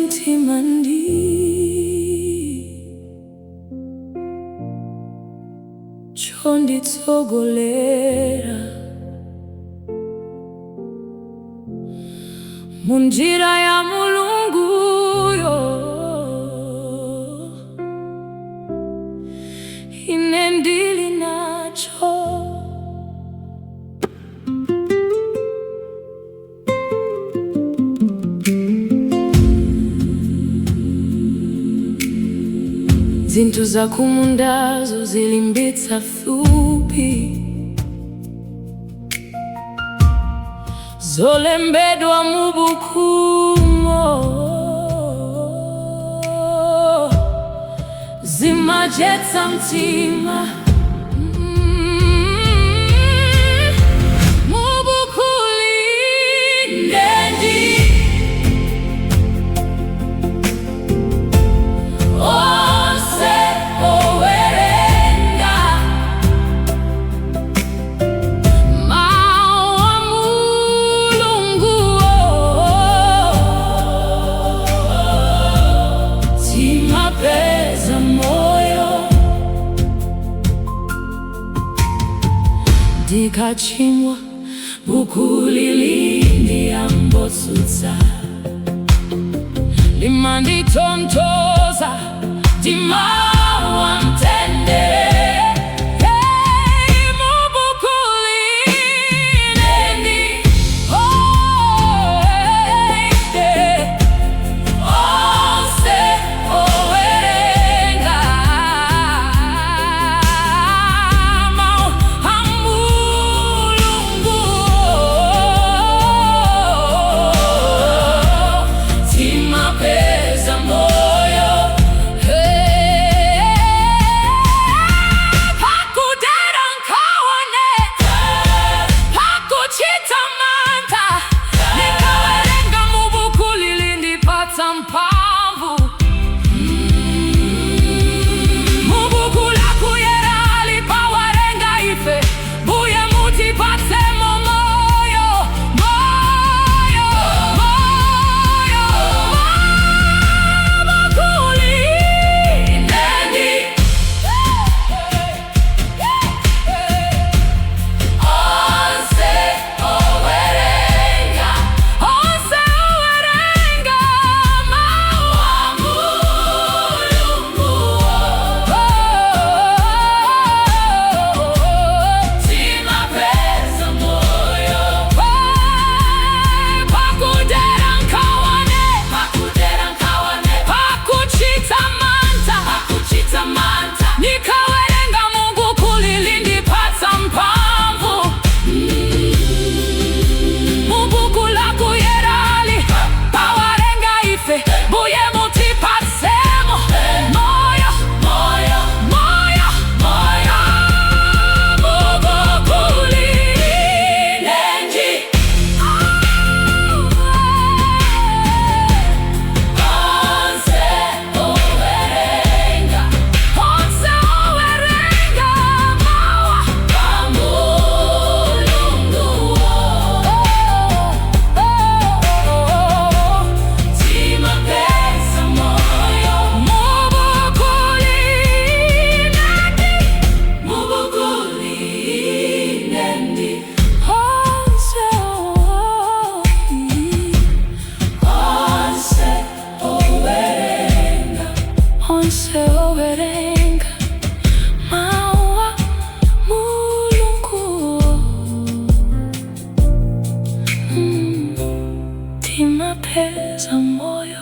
mtima ndi chonditsogolera munjira ya Mulunguyo. Ine ndili nacho. Zinthu zakumundazo zilimbitsa thupi, zolembedwa mubukumo zimajetsa mtima. Mubukuli ndendi onse owerenga Mau a Mulungu, timapeza moyo. Ndikachimwa, buku lili ndiyambotsutsa, limanditonthoza, ndimawa mtendere. Hey, mubukuli nendi, oh, hey, hey. Onse owerenga Mau a Mulungu, timapeza moyo. Hey, pakudera nkhawa ne pakuchita mantha, nikawerenga mubukuli lindipatsa mphamvu. Mubuku lakuyerali pawarenga ife, Mbuye mutipatsemo moyo, moyo, moyo. Mubukuli nendi onse owerenga, onse owerenga Mau a Mulungu, timapeza moyo. Pakudera nkhawa ne pakudera nkhawa ne pakuchita mantha, pakuchita mantha, nikawerenga mubukuli lindipatsa mphamvu. Mubuku lakuyerali pawarenga ife, Mbuye mutipatsemo moyo, moyo, moyo, moyo. Mubukuli nenji onse owerenga, onse owerenga Mau a Mulungu, timapeza moyo. Mubukuli nendi, mubukuli nendi onse onse owerenga, onse owerenga Mau a Mulungu, timapeza moyo.